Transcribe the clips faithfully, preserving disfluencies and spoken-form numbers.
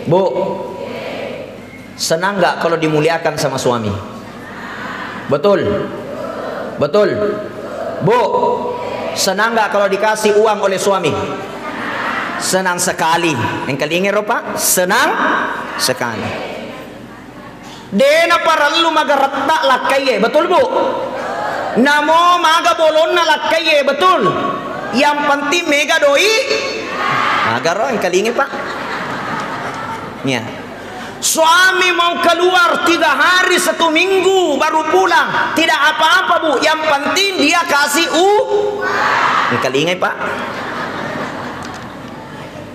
Bu, senang nggak kalau dimuliakan sama suami? Betul? Betul? Bu, senang nggak kalau dikasih uang oleh suami? Senang sekali. Engkalingero, Pak? Senang sekali. De' naparellu magaretta lakkaiye, betul, Bu? Namo maga bolonna lakkaiye, betul? Yang penting mega doi. Magaro, engkalinge, Pak. Ya. Suami mau keluar tiga hari satu minggu baru pulang, tidak apa-apa, Bu. Yang penting dia kasih u. Engkalinge, Pak.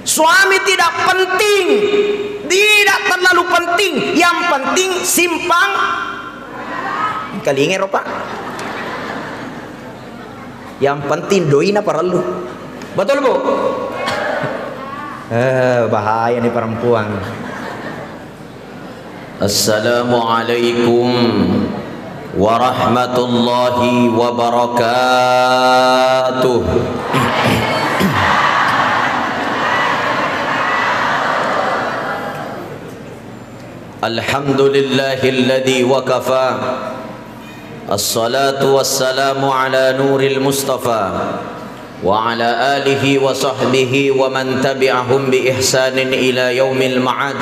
Suami tidak penting, tidak terlalu penting. Yang penting simpang. Engkalingero, Pak. Yang penting doina parellu. Betul, Bu? Eh, bahaya nih perempuan. Assalamualaikum warahmatullahi wabarakatuh. Alhamdulillahilladzi wa kafa. Assalatu wassalamu ala nuril mustafa wa ala alihi wa sahbihi wa man tabi'ahum bi ihsanin ila yaumil ma'ad.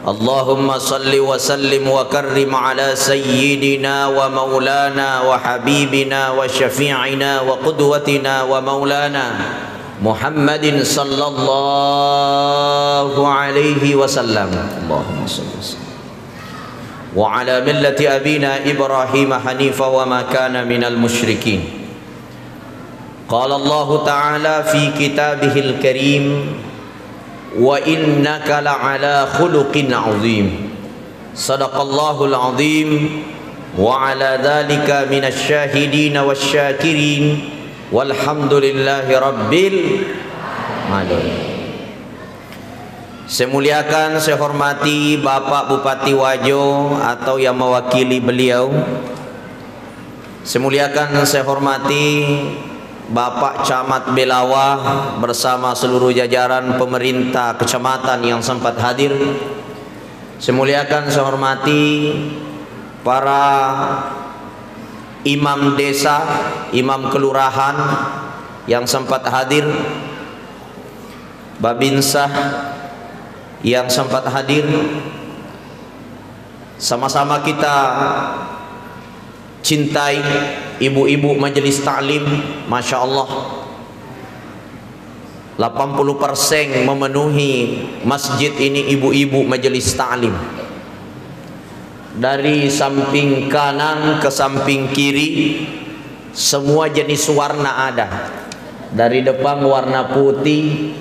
Allahumma salli wa sallim wa karrim ala sayyidina wa maulana wa habibina wa syafi'ina wa qudwatina wa maulana Muhammadin sallallahu alaihi wasallam. Allahumma salli wa sallim. Wa ala millati abina Ibrahim hanifa wa ma kana minal musyrikin. Qala Allahu ta'ala fi kitabihil karim, "Wa innaka la'ala khuluqin azim." Sadaqallahul azim, wa ala dzalika minasy syahidin wasy syakirin, walhamdulillahi rabbil alamin. Saya muliakan, saya hormati Bapak Bupati Wajo atau yang mewakili beliau. Saya muliakan, saya hormati Bapak Camat Belawa bersama seluruh jajaran pemerintah kecamatan yang sempat hadir. Saya muliakan, saya hormati para imam desa, imam kelurahan yang sempat hadir, Babinsa yang sempat hadir. Sama-sama kita cintai ibu-ibu majelis taklim, Masya Allah. Delapan puluh persen memenuhi masjid ini ibu-ibu majelis taklim. Dari samping kanan ke samping kiri, semua jenis warna ada. Dari depan warna putih,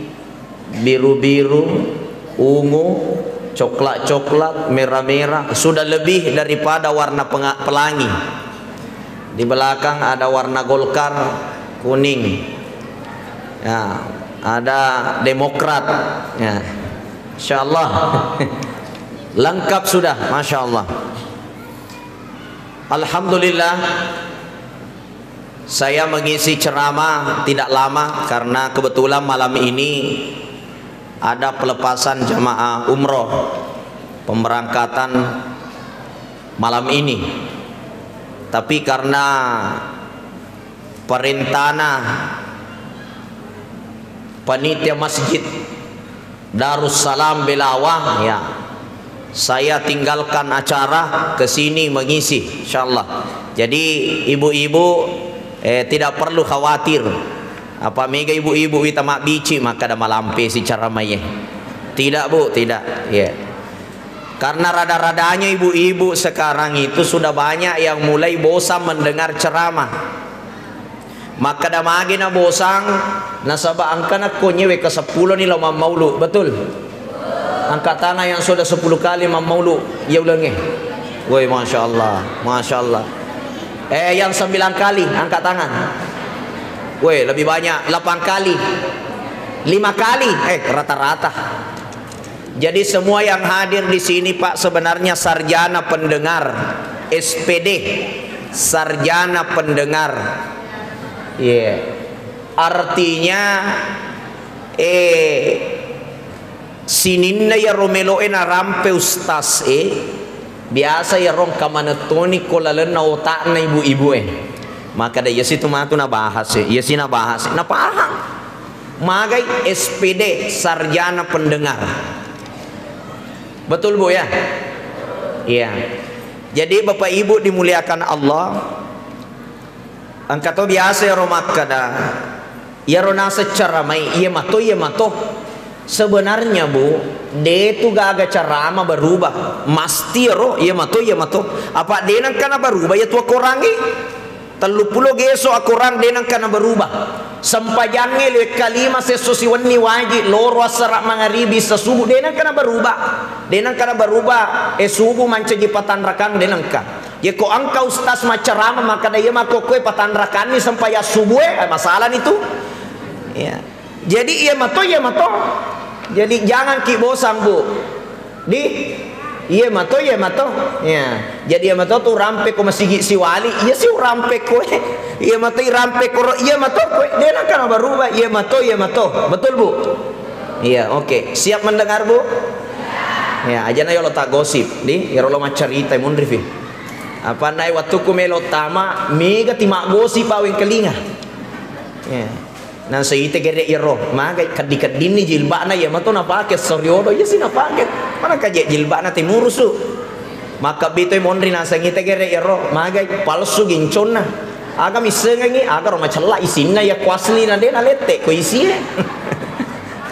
biru-biru, ungu, coklat-coklat, merah-merah, sudah lebih daripada warna penga-, pelangi. Di belakang ada warna Golkar, kuning. Ya, ada Demokrat. Ya. Insya Allah. Lengkap sudah, Masya Allah. Alhamdulillah. Saya mengisi ceramah tidak lama karena kebetulan malam ini ada pelepasan jamaah umroh, pemberangkatan malam ini. Tapi karena perintahna panitia masjid Darussalam Belawa, ya, saya tinggalkan acara ke sini mengisi, insyaallah. Jadi, ibu-ibu, eh, tidak perlu khawatir. Apa mega ibu-ibu wita mabbici, maka ada malampe si ceramah, ya. Tidak, Bu, tidak. Ya. Karena rada-radanya ibu-ibu sekarang itu sudah banyak yang mulai bosan mendengar ceramah. Makkeda magi nabosang, nasaba engkana ko nyewe ke seppulo ni lo mammaulu, betul? Angkat tangan yang sudah sepuluh kali mammaulu, ya ulangi. Woi, Masya Allah, Masya Allah. Eh, yang sembilan kali, angkat tangan. Woi, lebih banyak, delapan kali. Lima kali, eh, rata-rata. Jadi semua yang hadir di sini, Pak, sebenarnya sarjana pendengar, S P D, sarjana pendengar. Iya. Artinya, eh, Sininna iyaro melo'e narampe ustaz e, biasa iyaro engka manettoni ko lalenna otakna ibu-ibu e. Makkeda, "Iya situ matu nabahas e, iya si nabahas e." Napahang. Magai S P D, sarjana pendengar. Betul, Bu, ya? Iya. Jadi, Bapak Ibu dimuliakan Allah, engka to biasa iyaro makkeda, iyaro naseng ceramai, iya mato, iya mato. Sebenarnya, Bu, de tu gaga ceramah berubah. Masti iyaro, iya mato, iya mato. Apa de nengka naberubah iya tu akorangnge? Telluppulo geso akorang de nengka naberubah. Sempajangnge le kalima sesso siwenni wajib, loro assara mangaribi, sasubu de nengka naberubah. De nengka naberubah, e subu mancaji patanrakang de nengka. Yeko engka ustaz maccarama makkeda iya makkokkoe patanrakanni sempajang subu e, eh, masalah ni tu. Iya. Jadi iya mato, iya mato. Jadi jangan ki bosan, Bu. Di iya mato, iya mato. Ya. Jadi iya mato tu rampe ko masigi siwali, iya si urampe ko. Iya mato irampe koro, iya mato ko. De nengka naberubah, iya mato, iya mato. Betul, Bu? Iya, oke. Siap mendengar, Bu? Ya, ajana yolo tak gosip. Di, iyaro lo maccarita, munri fi. Apa nai wattuku melo tama, mega ti maggosip aweng kelinga. Ya. Nasa ite gere iyaro, magai keddi-keddinni jilbakna, iya mato napake, soriodo, iya si napake. Mana kaje jilbakna timurusu. Makkabbi toi monri naseng ite gere iyaro, magai palsu ginconna. Aga missengengi, aga ro macella isinna, iya ko asli na de nalette ko isie.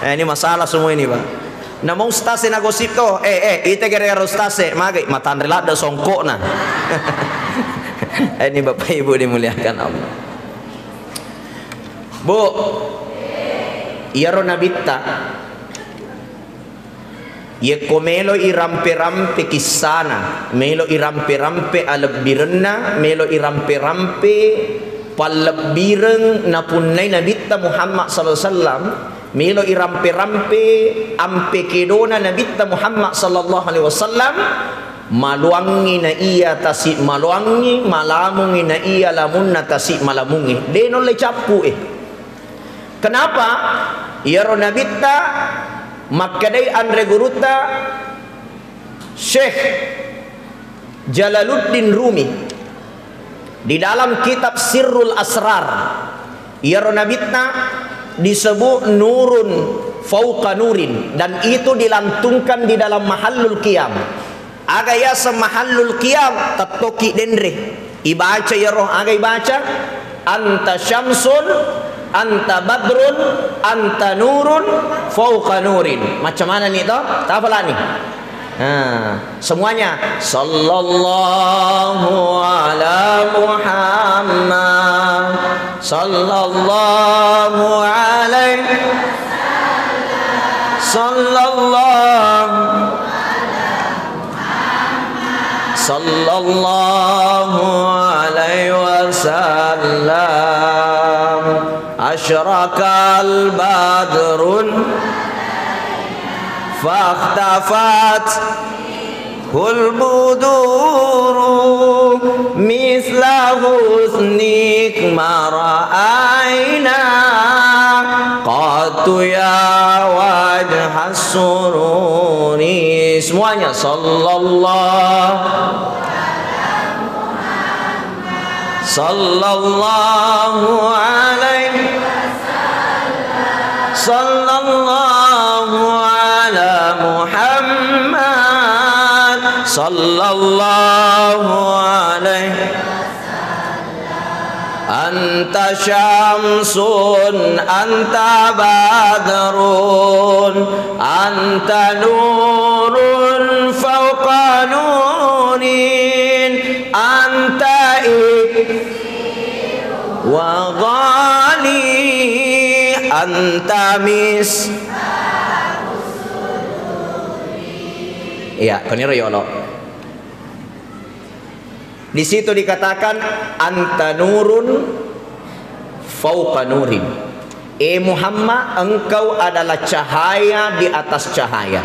Eh, ini masalah semua ini, Pak. Nama ustaz e nagosip to, eh, eh, ite gere iyaro ustaz e, magai matanre ladde songkokna. Eh, ini Bapak Ibu dimuliakan Allah. Bu, iyaro nabitta, yekko melo irampe-rampe kissana, melo irampe-rampe alebbirenna, melo irampe-rampe pallebbireng napunnai Nabitta Muhammad sallallahu alaihi wasallam, melo irampe-rampe ampe kedona Nabitta Muhammad sallallahu alaihi wasallam, maluangngi na iya tasi maluangngi, malamungngi na iya lamunna tasi malamungngi. De naulle cappu e. Kenapa? Iyaro nabitta makkedai anre gurutta Syekh Jalaluddin Rumi di dalam kitab Sirrul Asrar, iyaro nabitta disebut nurun fauqa nurin, dan itu dilantunkan di dalam mahallul qiyam. Aga yaseng mahallul qiyam, tettoki denre. Ibaca iyaro, aga ibaca? Anta syamsun, anta badrun, anta nurun, fauqa nurin. Macam mana ni to? Tafalani. Nah, semuanya. Sallallahu ala Muhammad. Sallallahu alaihi. Sallallahu. Sallallahu alaihi wasallam. Asyraqal badrun fakhtafat hul buduru mithla husnik ma ra'aina qattu ya wajhas sururi. Semuanya, sallallahu, sallallahu alaihi, sallallahu ala Muhammad, sallallahu alaihi. Anta syamsun, anta badrun, anta nurun fauqa nurin, anta ik-, wa ghali, anta mis-, iya, koniro yolo. Di situ dikatakan, "Anta nurun fauqa nurin." Eh Muhammad, engkau adalah cahaya di atas cahaya.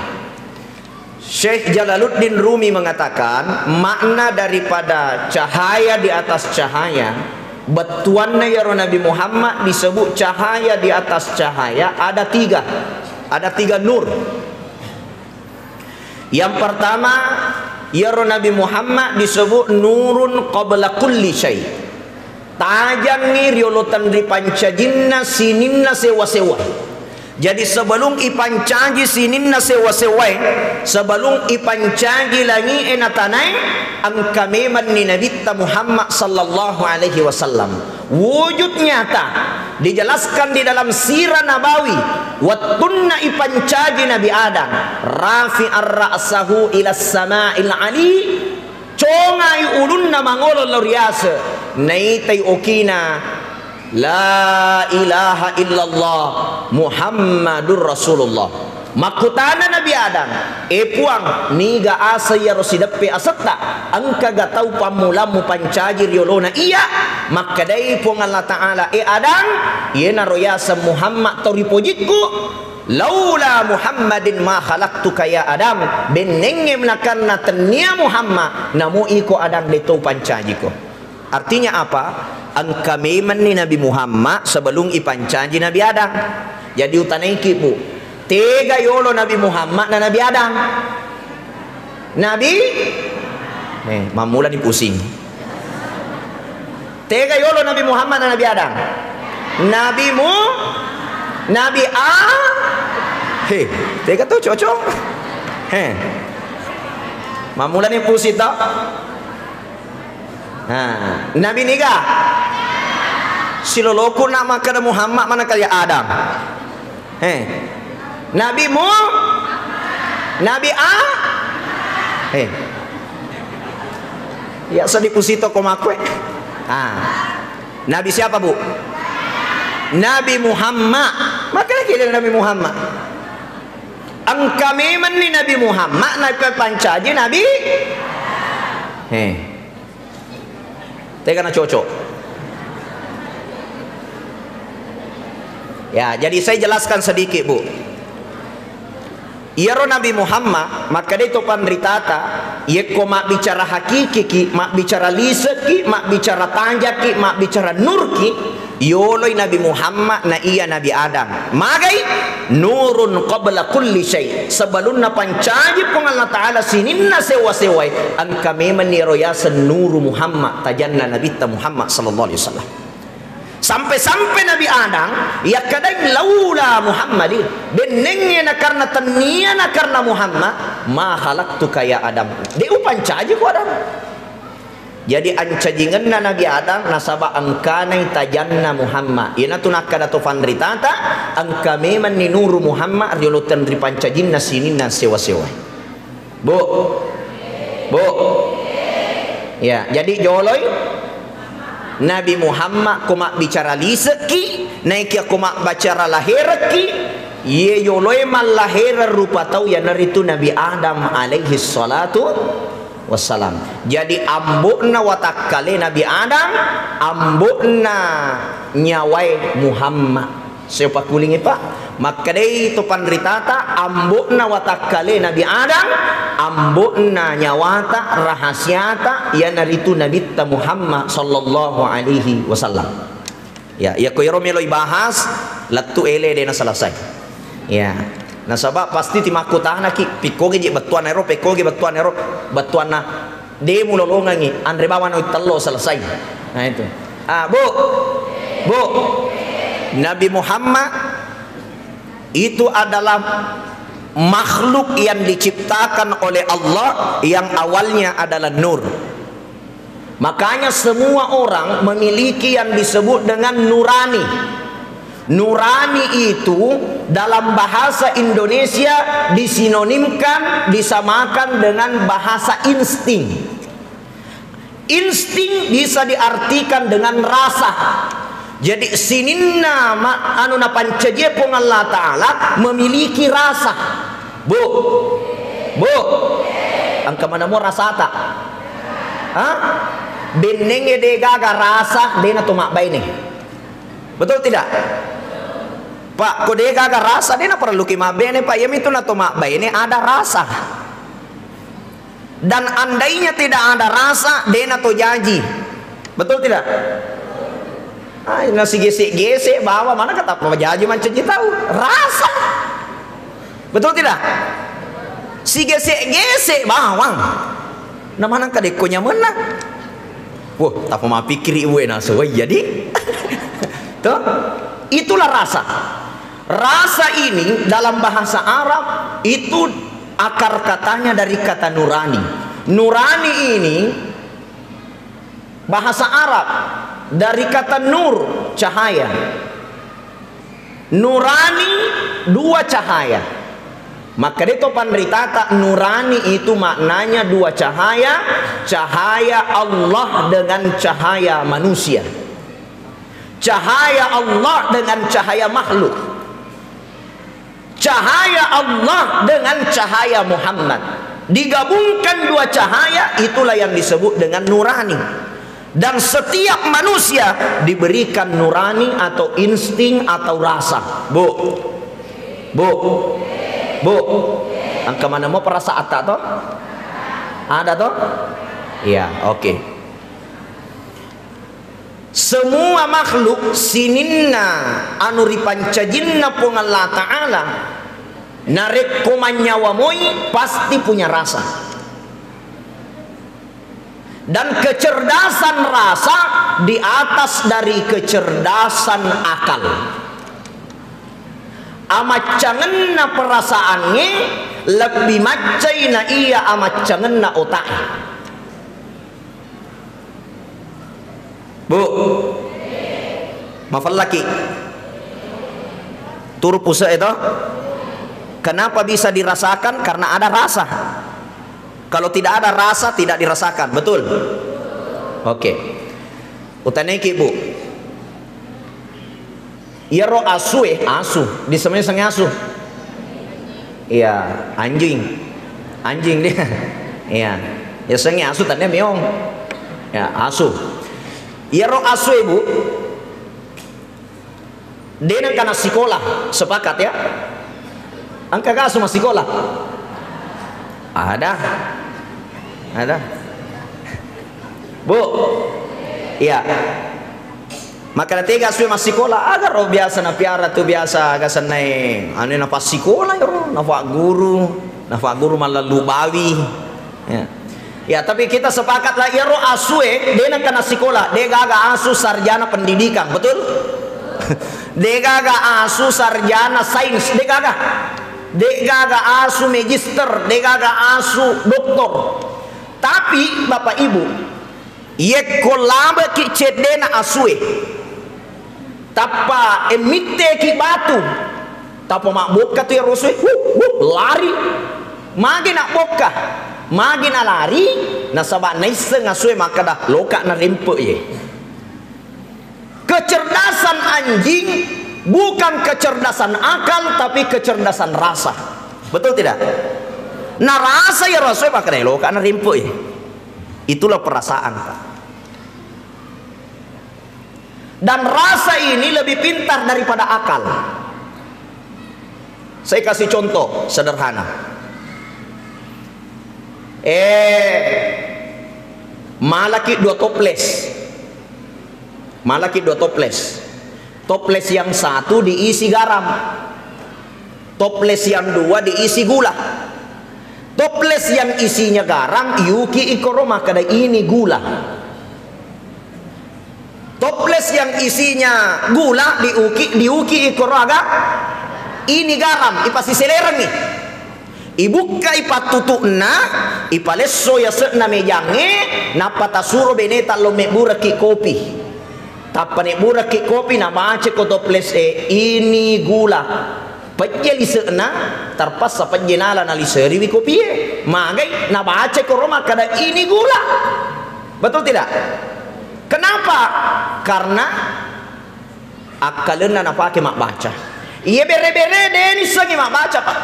Syekh Jalaluddin Rumi mengatakan, makna daripada cahaya di atas cahaya, bettuanna iyaro Nabi Muhammad disebut cahaya di atas cahaya, ada tiga. Ada tiga nur. Yang pertama, iyaro Nabi Muhammad disebut nurun qabla kulli syai. Tajangngi riolo tenri pancajinna sininna sewa-sewae. Jadi, sebelum ipancaji sininna sewa-sewae, sebelum ipancaji langi'e na tanae, engka memenni Nabitta Muhammad sallallahu alaihi wasallam. Wujud nyata dijelaskan di dalam sirah Nabawi, wettunna ipancaji Nabi Adam, rafi'ar ra'sahu ila sama'il ali, congai ulunna mangolo lao ri ase, naitai okina, "La ilaha illallah Muhammadur Rasulullah." Makkutana Nabi Adam, "E Puang, niga ase iyaro sideppe asetta? Engkaga tau pammulammu pancaji riolona iya?" Makkedai Puang Allah Ta'ala, "E Adam, iyenaro yaseng Muhammad tau ripojikku. Laula Muhammadin ma khalaqtuka ya Adam." Bennengnge nakarna tennia Muhammad, namo iko Adam de to pancajiko. Artinya apa? Engka memenni Nabi Muhammad sebelum ipancaji Nabi Adam. Jadi utanaiki, Bu, tega yolo Nabi Muhammad na Nabi Adam? Nabi? Eh, mammulani pusing. Tega yolo Nabi Muhammad na Nabi Adam? Nabi Mu? Nabi A? He, tega to cocok? He. Mammulani pusing to? Nah, Nabi niga? Siloloku na makkeda Muhammad, mana kaya Adam. He. Nabi Mu? Nabi A? He. Ya, sedih pusito ko makwe. Ah. Nabi siapa, Bu? Nabi Muhammad. Makanya kira Nabi Muhammad. Engka memenni Nabi Muhammad, na pancaji Nabi. He. Tega na cocok. Ya, jadi saya jelaskan sedikit, Bu. Iyaro Nabi Muhammad, makkedai to panritata, yekko mabbicara hakikiki, mabbicara lisekki, mabbicara tanjakki, mabbicara nurki, yoloi Nabi Muhammad na iya Nabi Adam. Magai? Nurun qabla kulli syai. Sebelumna pancaji Puang Allah Ta'ala sininna sewa-sewai, engka memenni ro yaseng nuru Muhammad, tajanna Nabitta Muhammad sallallahu alaihi wasallam. Sampai-sampai Nabi Adam yakkadai, "Laula Muhammadin," bennengnge na karena tennia na karena Muhammad, "ma khalaqtuka ya Adam," de upancaji ku Adam. Jadi ancajingenna Nabi Adam nasaba engkanai tajanna Muhammad. Iyanatu nakkada to fanritata, engka memenni nuru Muhammad riolo tenri pancajinna sininna sewa-sewa. Bu. Bu. Ya, jadi joloi Nabi Muhammad ko mabbicara lisekki, naikia ko mabbicara laherekki, ye joloi mallahereng rupa tau yanaritu Nabi Adam alaihi salatu wassalam. Jadi ambo'na watakkale Nabi Adam, ambo'na nyawae Muhammad. Sio pakkulingi, Pak. Makkedai to panritata, ambo'na watakkale Nabi Adam, ambo'na nyawata, rahasiata, iyanaritu Nabitta Muhammad sallallahu alaihi wasallam. Ya, iya ko ero melo ibahas, lettu ele de na selesai. Ya. Nasaba pasti timakkutanaki, pikkogi je bettuanna ero, pikkogi bettuanna ero, bettuanna de mulolongengi, anre bawang no tello selesai. Nah, itu. Ah, Bu. Bu. Nabi Muhammad itu adalah makhluk yang diciptakan oleh Allah yang awalnya adalah nur. Makanya semua orang memiliki yang disebut dengan nurani. Nurani itu dalam bahasa Indonesia disinonimkan, disamakan dengan bahasa insting. Insting bisa diartikan dengan rasa. Jadi sininna ma-, anu napancajie Puang Allah Ta'ala memiliki rasa. Bu, Bu, engka manamo rasata? Hah? Bennengnge de gaga rasa, de na to mabbaine. Betul tidak? Pak, ko de gaga rasa, de na perlu ki mabbaine, Pak. Iya mitu na to mabbaine ada rasa. Dan andainya tidak ada rasa, de na to jaji. Betul tidak? Ah, nasi gesek-gesek bawa, mana kata apa jaji mancaji tahu? Rasa. Betul tidak? Sigese-gese bawang. Namanang kadekko nyamenna. Wah, tapa mapikkiri uwe nasu. Wah, jadi. Tuh, itulah rasa. Rasa ini dalam bahasa Arab itu akar katanya dari kata nurani. Nurani ini bahasa Arab dari kata nur, cahaya. Nurani, dua cahaya. Makkeda to panritata, nurani itu maknanya dua cahaya, cahaya Allah dengan cahaya manusia. Cahaya Allah dengan cahaya makhluk. Cahaya Allah dengan cahaya Muhammad. Digabungkan dua cahaya, itulah yang disebut dengan nurani. Dan setiap manusia diberikan nurani atau insting atau rasa. Bu, bu, bu, engka maneng mo perasaan tak toh? Ada toh? Iya, oke. Semua makhluk sininna anu ripancajinna Puang Allah Ta'ala, narekko mannyawa moi, pasti punya rasa. Dan kecerdasan rasa di atas dari kecerdasan akal. Amaccangenna perasaangnge lebbi maccai na iya amaccangenna otak'e. Bu, mafallaki. Turu puse' itu. Kenapa bisa dirasakan? Karena ada rasa. Kalau tidak ada rasa, tidak dirasakan. Betul? Oke. Utanaiki, Bu. Iyaro asue, asu, disemeng-semeng asu. Iya, anjing. Anjing dia. Iya. Yasengnge asu, tania meong. Ya, asu. Iyaro asue, Bu, de nengka nassikola, sepakat ya? Engka ga asu massikola? Ada. Ada. Bu. Iya. Makkeda tega asue massikola, aga ro biasa napiara tu biasa aga sennai anu napassikola ro, napagguru, napagguru mallallu bawi. Ya. Ya, tapi kita sepakat lah, iyaro asue de nengka nassikola, de gaga asu sarjana pendidikan, betul? De gaga asu sarjana sains, de gaga. De gaga asu magister, de gaga asu doktor. Tapi Bapak Ibu, iyekko labeki ceddena asue, tappa emmitteki batu, tappa mabbokka tu iyaro asue, wuh, wuh, lari. Magi nabbokka? Magi nalari? Nasaba naisseng asue makkeda, loka narempe ye. Kecerdasan anjing bukan kecerdasan akal, tapi kecerdasan rasa. Betul tidak? Narasa iyaro asue makkeda, loka narempe ye. Itulah perasaan, Pak. Dan rasa ini lebih pintar daripada akal. Saya kasih contoh sederhana. Eh, malaki dua toples. Malaki dua toples. Toples yang satu diisi garam. Toples yang dua diisi gula. Toples yang isinya garam, yuki ikoro makkeda ini gula. Toples yang isinya gula diuki, diuki ikoro aga? Ini garam, ipasiselerengngi. Ibukka ipattutu'na, ipalesso yase'na mejangnge, nappa tasuro beneta lo mebburaki kopi. Tappa nebburaki kopi, nabacako toples e, ini gula. Pejje lise'na, terpaksa pejje nala naliseriwi kopie. Magai, nabacako ro makkeda ini gula. Betul tidak? Kenapa? Karena akkalenna napake mabbaca. Iya bere-bere de nissengi mabbaca, Pak.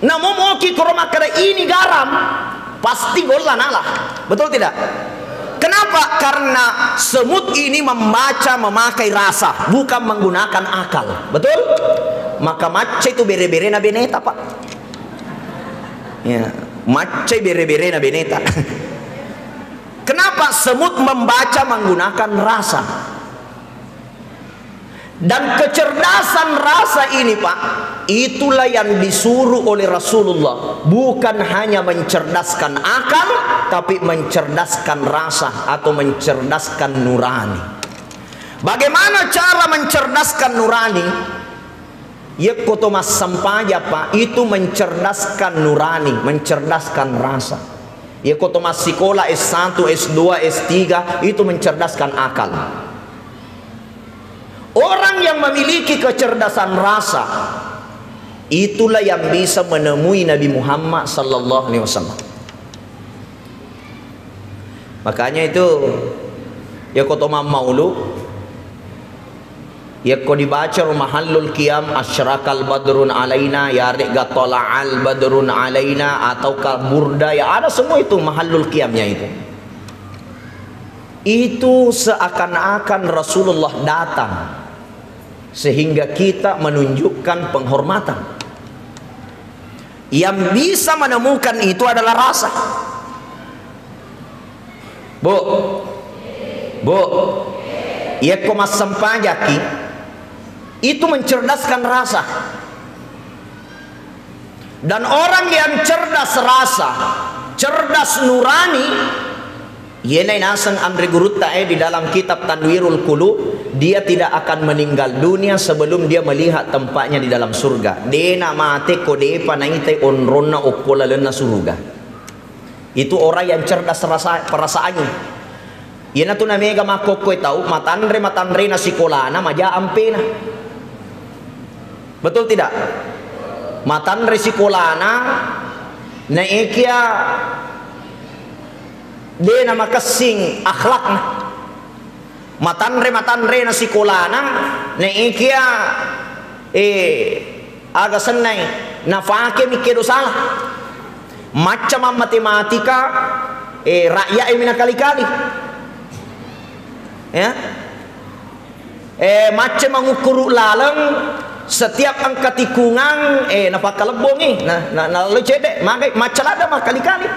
Namo moki koro makkeda ini garam, pasti golla nala. Betul tidak? Kenapa? Karena semut ini membaca memakai rasa, bukan menggunakan akal. Betul? Maka macca itu bere-berena beneta, Pak. Ya, maccai bere-berena beneta. Kenapa semut membaca menggunakan rasa? Dan kecerdasan rasa ini, Pak, itulah yang disuruh oleh Rasulullah. Bukan hanya mencerdaskan akal, tapi mencerdaskan rasa atau mencerdaskan nurani. Bagaimana cara mencerdaskan nurani? Yekko to massempaja, Pak, itu mencerdaskan nurani, mencerdaskan rasa. Yekko to massikola S satu, S dua, S tiga, itu mencerdaskan akal. Orang yang memiliki kecerdasan rasa, itulah yang bisa menemui Nabi Muhammad sallallahu alaihi wasallam. Makanya itu, yekko to mammaulu, yekko dibaca ro mahallul qiyam, asyraqal badrun alaina, yaregga tala'al badrun alaina, ataukah burda, ya ada semua itu mahallul qiyamnya itu. Itu seakan-akan Rasulullah datang sehingga kita menunjukkan penghormatan. Yang bisa menemukan itu adalah rasa. Bu, Bu, yekko massempajaki, itu mencerdaskan rasa. Dan orang yang cerdas rasa, cerdas nurani, iyanai naseng anre gurutta e di dalam kitab Tanwirul Qulub, dia tidak akan meninggal dunia sebelum dia melihat tempatnya di dalam surga. De namate ko depa naitai onronna okko lalenna suruga. Itu orang yang cerdas rasa, perasaannya. Iyanatu namega makkokkoe tau, matanre-matanrena sikolana, maja ampena. Betul tidak? Matanre sikolana, naekia de namakessing akhlakna. Matanre-matanrena sikolana, naekia, eh, aga sennai, nafake mikke do salah. Macca mammatematika, eh, rakyat e minakali-kali. Ya. Eh, macca mangukkuru laleng, setiap engka tikungang, eh, napakkalebbongi, na, na, nalalo cedde, magai, macca ladda makkali-kali.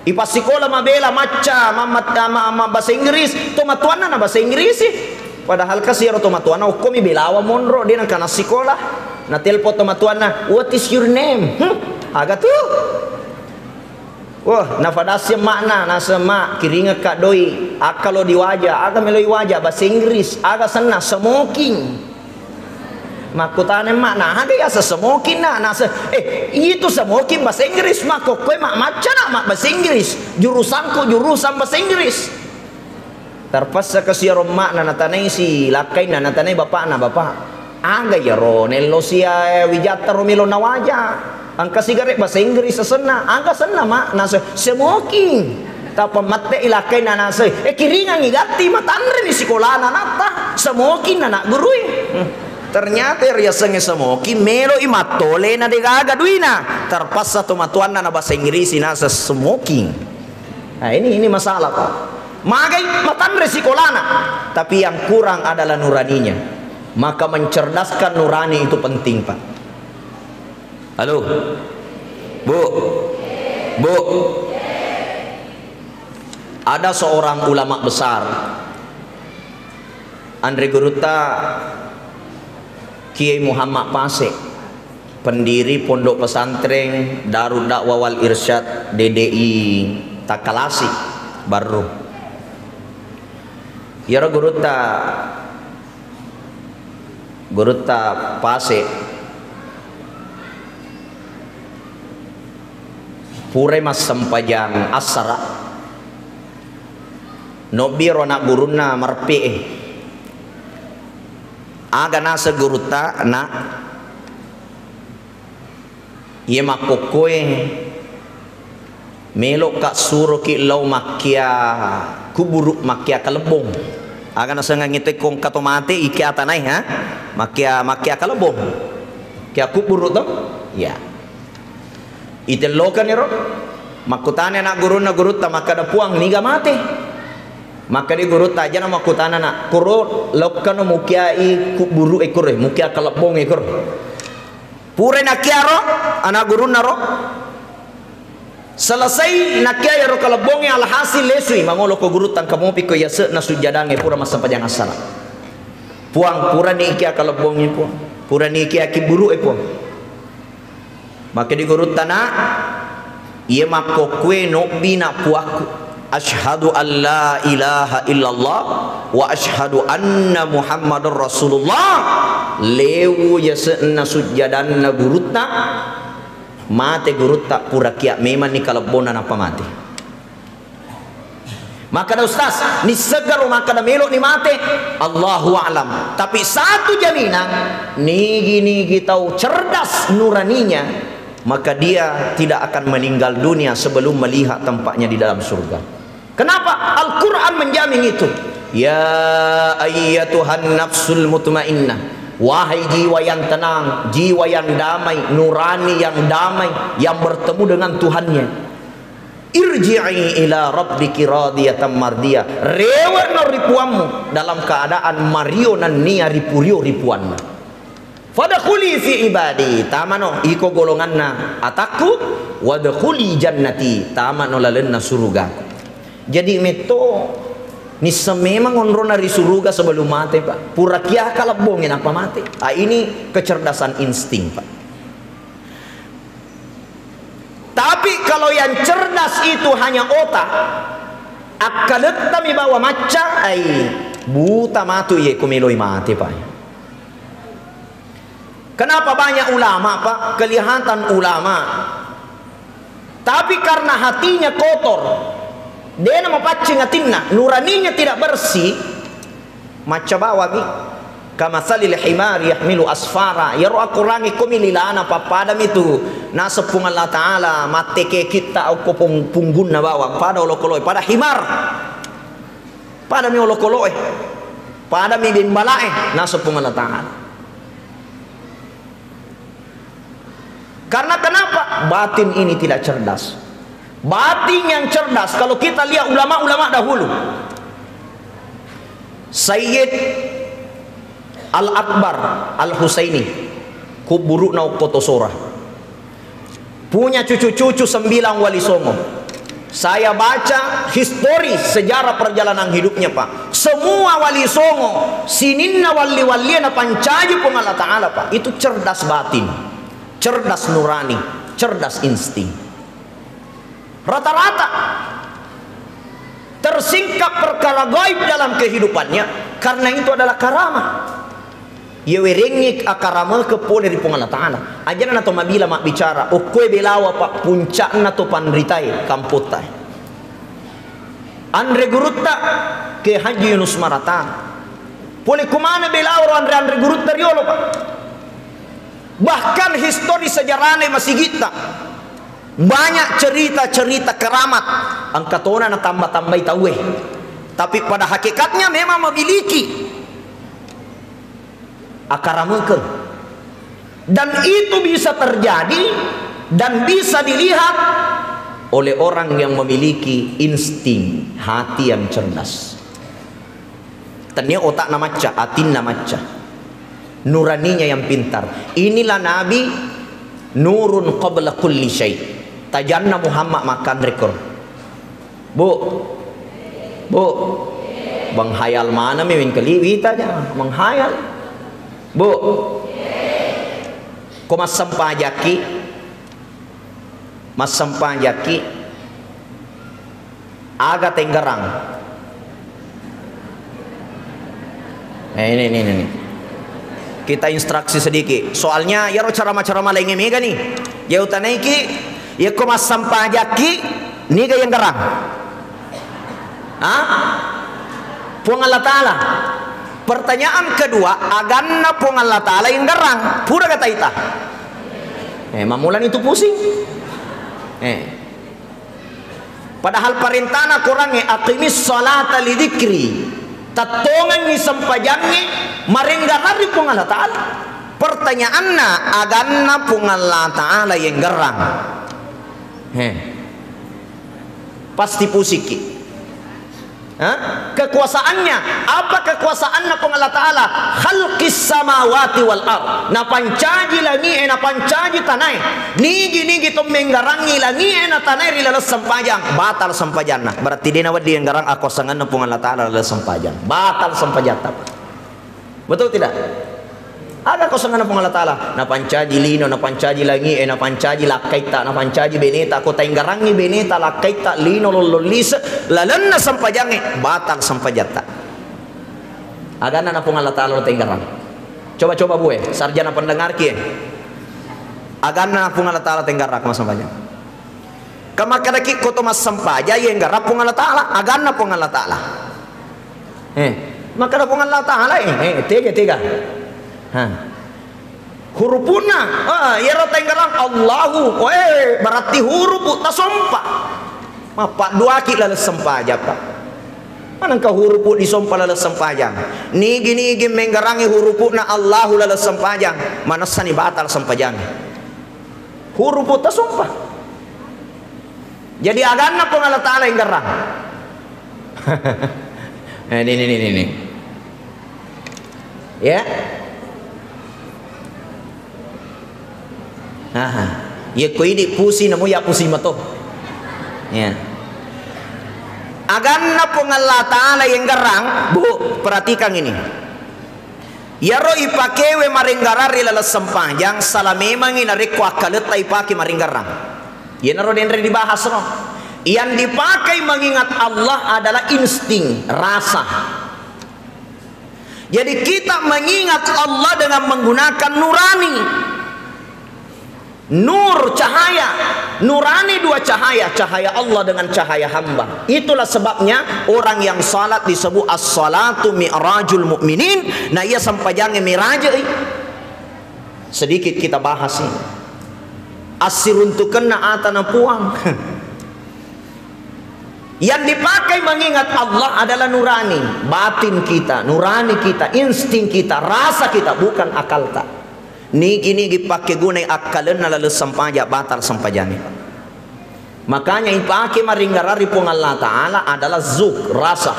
Ipassikola mabela macca, mammat-, ma-, ma-, bahasa Inggris, tomatoanna na bahasa Inggris sih. Padahal kasi ero tomatoanna okkomi belawa monro, de nengka nassikola. Natelpon tomatoanna, "What is your name?" Hmm, aga tu? Wah, nafadassi emma'na, naseng, "Mak, kiringekka doi, akkalo diwaja, aga melo iwaja, bahasa Inggris, aga senna, smoking." Makkutana emma'na, "Aga yaseng smoking, Nak?" Naseng, "Eh, itu smoking bahasa Inggris, makkokkoe mak macca, Nak, mak bahasa Inggris. Jurusangku jurusan bahasa Inggris." Terpaksa kasi ero emma'na, natanai si lakkainna, natanai bapakna, "Bapak, aga iyaro nello sia wijatta ro melo nawaja? Engka sigare bahasa Inggris asenna, aga senna, Mak?" Naseng, "Smoking." Tappa mette i lakkainna naseng, "Eh, kiringangngi gatti, matanreni sikolana natta, smoking na nak gurui." Hmm. Ternyata riasengnge smoking, melo i mattole na degaga duina. Terpaksa tomatoanna na bahasa Inggris naseng smoking. Nah, ini, ini masalah, Pak. Magai matanre sikolana, tapi yang kurang adalah nuraninya. Maka mencerdaskan nurani itu penting, Pak. Halo? Bu? Bu? Ada seorang ulama besar. Anre gurutta Kiai Muhammad Pasek, pendiri Pondok Pesantren Darud Dakwah wal Irsyad, D D I Takalasi, Barru. Iyaro gurutta Gurutta Pase, purai massempajang assara, nobbi ro anak gurunna mareppe'e. Aga naseng gurutta, Nak? Iye makkokkoe, melo'ka suroki lao makkia kuburu, makkia kalebbong. Aga nasengngangngi tekko engka to mate, ikkia atanai, ha? Makkia, makkia kalebbong. Kia kuburu to? Iya. Itellokaniro, makkutana anak gurunna gurutta, makkada, "Puang, niga mate?" Makkada gurutta, ajana makkutana, Nak, kuro laokkano mukiai kuburu e kuro, mukia kalebbong e kuro. Purai nakkiaro anak gurunnaro, selesai nakkiai ero kalebbongnge, alhasil lesui, mangolo ko gurutta, engka mopi ko yase'na sujjadangnge pura massempajang assara. Puang, purani ikia kalebbongngi, Puang. Purani ikia kibburu'e, Puang. Makkeda gurutta, "Nak, iya makkokkue nobbi na puakku. Asyhadu an la ilaha illallah wa asyhadu anna Muhammadar Rasulullah." Lewu yase'na sujjadanna gurutta, mate gurutta, pura kia memanni kalebbonna nappa mate. Makkeda, "Ustaz, nisseggaro makkeda melo'ni mate?" Allahu a'lam. Tapi satu jaminan, nigi-nigi tau cerdas nuraninya, maka dia tidak akan meninggal dunia sebelum melihat tempatnya di dalam surga. Kenapa? Al-Quran menjamin itu. "Ya ayyatuhan nafsul mutmainnah." Wahai jiwa yang tenang, jiwa yang damai, nurani yang damai, yang bertemu dengan Tuhannya. "Irji'i ila rabbiki radiyatan mardiyah." Rewe'no ri Puammu dalam keadaan mario nennia ripurio ri Puanna. "Fadkhuli fi ibadi," tamano iko golonganna atakku, "wadkhuli jannati," tamano lalenna surugaku. Jadi metto nisseng memang onrona ri suruga sebelum mate, Pak. Pura kia kalebbongngi nappa mate. Ah, ini kecerdasan insting, Pak. Tapi kalau yang cerdas itu hanya otak, akkalettami bawa macca, ai, buta matu iye ko meloi mate, Pak. Kenapa banyak ulama, Pak? Kelihatan ulama. Tapi karena hatinya kotor, dena mapaccing atinna, nuraninya tidak bersih, macca bawami. "Kamatsalil himari yahmilu asfara." Iyaro akorangnge komi lilana pappadami tu naseng Puang Allah Ta'ala, matteke kitta okko pung-, punggunna bawang, pada olokoloe, pada himar. Padami olokoloe. Padami bimbalae, naseng Puang Allah Ta'ala. Karena kenapa? Batin ini tidak cerdas. Batin yang cerdas, kalau kita lihat ulama-ulama dahulu. Sayyid Al-Akbar Al-Husaini, kubburu'na okko Tosora. Punya cucu-cucu sembilan wali songo. Saya baca histori sejarah perjalanan hidupnya, Pak. Semua wali songo, sininna walli-wallie napancaji Puang Allah Ta'ala, Pak. Itu cerdas batin, cerdas nurani, cerdas insting. Rata-rata tersingkap perkara gaib dalam kehidupannya, karena itu adalah karamah. Iye werengngi akaramekeng pole ri Puang Allah Ta'ala. Ajana nato mabila mabbicara, okkoe belawa, Pak, puncakna to panritae kampottae. Anre gurutta, Kiai Haji Yunus Marata. Pole kumana belawa ro anre-anre gurutta riolo, Pak. Bahkan histori sejarahna masigitta. Banyak cerita-cerita keramat. Engka tona natamba-tambai tauwe. Tapi pada hakikatnya memang memiliki akaramekeng. Dan itu bisa terjadi dan bisa dilihat oleh orang yang memiliki insting hati yang cerdas. Tennia otakna macca, atinna macca. Nuraninya yang pintar. Inilah Nabi nurun qabla kulli syai. Tajanna Muhammad makkanre koro. Bu, Bu, menghayal manami wengkali wita ja, menghayal. Bu, ko massempajakki, massempajakki, aga tenggerang. Eh, ini, ini, ini, ini. Kita instruksi sedikit. Soalnya, iyaro ceramah-ceramah lainnya mega nih. Ya utanaiki, ya ko massempajakki, niga yang gerang? Hah? Puang Allah Ta'ala. Pertanyaan kedua, aganna Puang Allah Ta'ala yang gerang. Pura kata ita. Eh, mamulani itu pusing. Eh. Padahal parentana korangnge, "Aqimis salata li dzikri." Tattongengngi sempajangnge marenggarang ri Puang Allah Ta'ala. Pertanyaanna, aganna Puang Allah Ta'ala yang gerang? He. Pasti pusikki. Hah? Kekuasaannya, apa kekuasaanna Puang Allah Ta'ala? Khalqis samawati wal ard. Napancaji langi'e, napancaji tanae. Nigi-nigi to menggarangi langi'e na tanae ri laleng sempajang, batal sempajanna. Berarti de nawedding enggarang akuasanganna Puang Allah Ta'ala laleng sempajang. Batal sempajatta. Betul tidak? Aga ko sengenna Puang Allah Ta'ala, napancaji lino, napancaji langi e, napancaji lakkaitta, napancaji beneta, ko tainggarangi beneta, lakkaitta, lino, lollong lise, lalenna sempajangnge, batal sempajatta. Aganna na Puang Allah Ta'ala lo tainggarang. Coba-coba bue, sarjana pendengarki e. Aganna na Puang Allah Ta'ala tainggarang ko massempajang. Ka makkedaki ko to massempajang, yenggarang Puang Allah Ta'ala, aganna Puang Allah Ta'ala. Eh, makkeda Puang Allah Ta'ala, eh, eh, tega, tega. Ha. Hurupunna, ah, iyaro tainggarang Allahu, oh, eh, berarti hurupu tasompa. Mappadduaki laleng sempajang, Pak. Manengka hurupu disompa laleng sempajang. Nigi-nigi menggarangi hurupu'na Allahu laleng sempajang, manessani batal sempajang. Hurupu tasompa. Jadi aganna Puang Allah Ta'ala enggarang. Eh, ini, ini, ini, ini. Ya. Aha. Iya ko idi pusi namo ya pusi mato. Ya. Aganna Puang Allah Ta'ala enggarang, Bu, perhatikan ini. Iyaro ipakewe marenggarang ri laleng sempajang, sala memangngi narekko akkaletta ipake marenggarang. Iyanaro denre dibahas no. Yang dipakai mengingat Allah adalah insting, rasa. Jadi kita mengingat Allah dengan menggunakan nurani. Nur, cahaya. Nurani dua cahaya, cahaya Allah dengan cahaya hamba. Itulah sebabnya orang yang salat disebut as-salatu mi'rajul mu'minin. Nah, iya sempajangnge mirajai. Sedikit kita bahas ini. Assiruntukenna atana Puang. Yang dipakai mengingat Allah adalah nurani, batin kita, nurani kita, insting kita, rasa kita, bukan akalta. Nigi-nigi pakkegunai akkalenna laleng sempajang, batal sempajangnge. Makanya ipake maringgarang ri Puang Allah Ta'ala adalah zuk, rasa.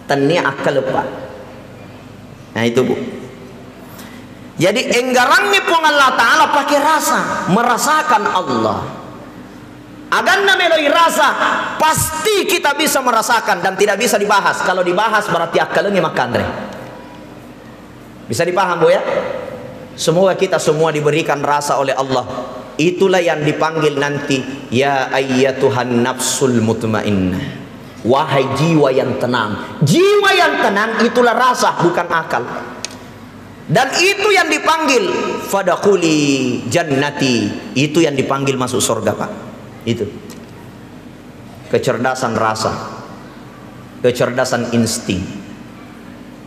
Tennia akkaleng, Pak. Nah, itu, Bu. Jadi enggarangngi Puang Allah Ta'ala pakai rasa, merasakan Allah. Aganna meloi rasa, pasti kita bisa merasakan dan tidak bisa dibahas. Kalau dibahas berarti akkalengnge makkanre. Bisa dipaham, Bu, ya? Semoga kita semua diberikan rasa oleh Allah. Itulah yang dipanggil nanti, "Ya ayyatuhan nafsul mutmainnah." Wahai jiwa yang tenang. Jiwa yang tenang itulah rasa, bukan akal. Dan itu yang dipanggil, "Fadkhuli jannati." Itu yang dipanggil masuk surga, Pak. Itu. Kecerdasan rasa. Kecerdasan insting.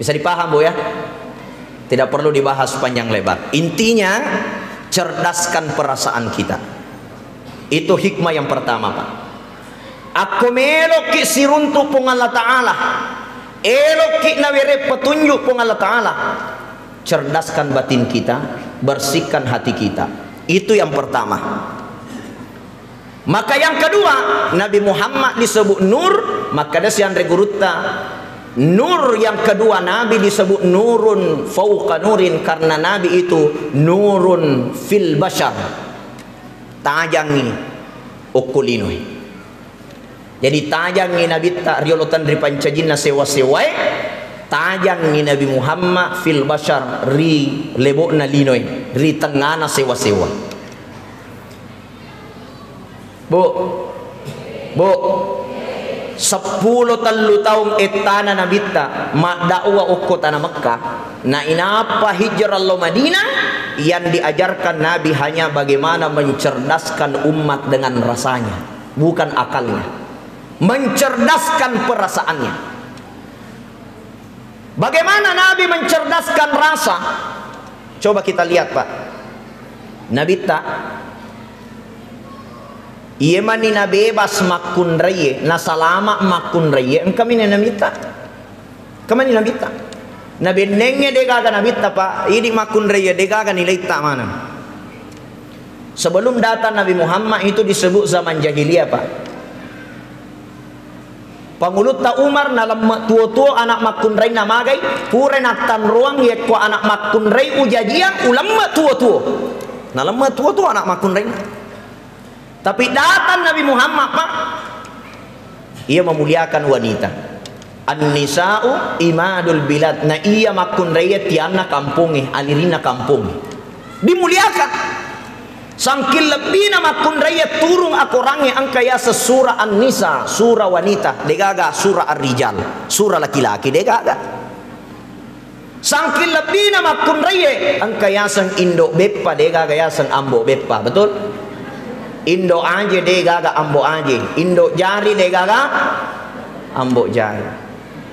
Bisa dipaham, Bu, ya? Tidak perlu dibahas panjang lebar. Intinya, cerdaskan perasaan kita. Itu hikmah yang pertama, Pak. Akko meloki siruntu Puang Allah Ta'ala, eloki nawere petunjuk Puang Allah Ta'ala, cerdaskan batin kita, bersihkan hati kita. Itu yang pertama. Maka yang kedua, Nabi Muhammad disebut nur, maka ada si anre gurutta, nur yang kedua Nabi disebut nurun fauqa nurin, karena Nabi itu nurun fil bashar. Tajangngi okko linoe. Jadi tajangngi Nabitta riolo tenri pancajinna sewa-sewae, tajangngi Nabi Muhammad fil bashar ri lebo'na linoe, ri tengngana sewa-sewa. Bu, Bu, seppulo tellu taung ettana Nabitta maddakwa okko tana Mekkah. Na inappa hijrah lo Madinah, yang diajarkan Nabi hanya bagaimana mencerdaskan umat dengan rasanya, bukan akalnya. Mencerdaskan perasaannya. Bagaimana Nabi mencerdaskan rasa? Coba kita lihat, Pak. Nabitta, iya mani nabebas makkunraie, nasalama makkunraie, engka mani Nabitta. Engka mani Nabitta. Nabennengnge degaga Nabitta, Pak. Idi makkunraie degaga nilaitta maneng. Sebelum datang Nabi Muhammad itu disebut zaman jahiliyah, Pak. Pangulutta Umar nalemme tuo-tuo anak makkunrainna, magai, pura nattanroang yekko anak makkunrai ujajiang ulemme tuo-tuo. Nalemme tuo-tuo anak makkunrainna. Tapi datang Nabi Muhammad, Pak, ia memuliakan wanita. An-nisa'u imadul bilad. Na iya makkunraiye tianna kampongnge, alirinna kampongnge. Dimuliakan. Sangking lebbina makkunraiye turung akorangnge engka yaseng sura An-Nisa, sura wanita, degaga sura Ar-Rijal, sura laki-laki, degaga. Sangking lebbina makkunraiye, engka yaseng indo beppa, degaga yaseng ambo beppa, betul? Indo aje, degaga ambo aje. Indo jari, degaga ambo jari.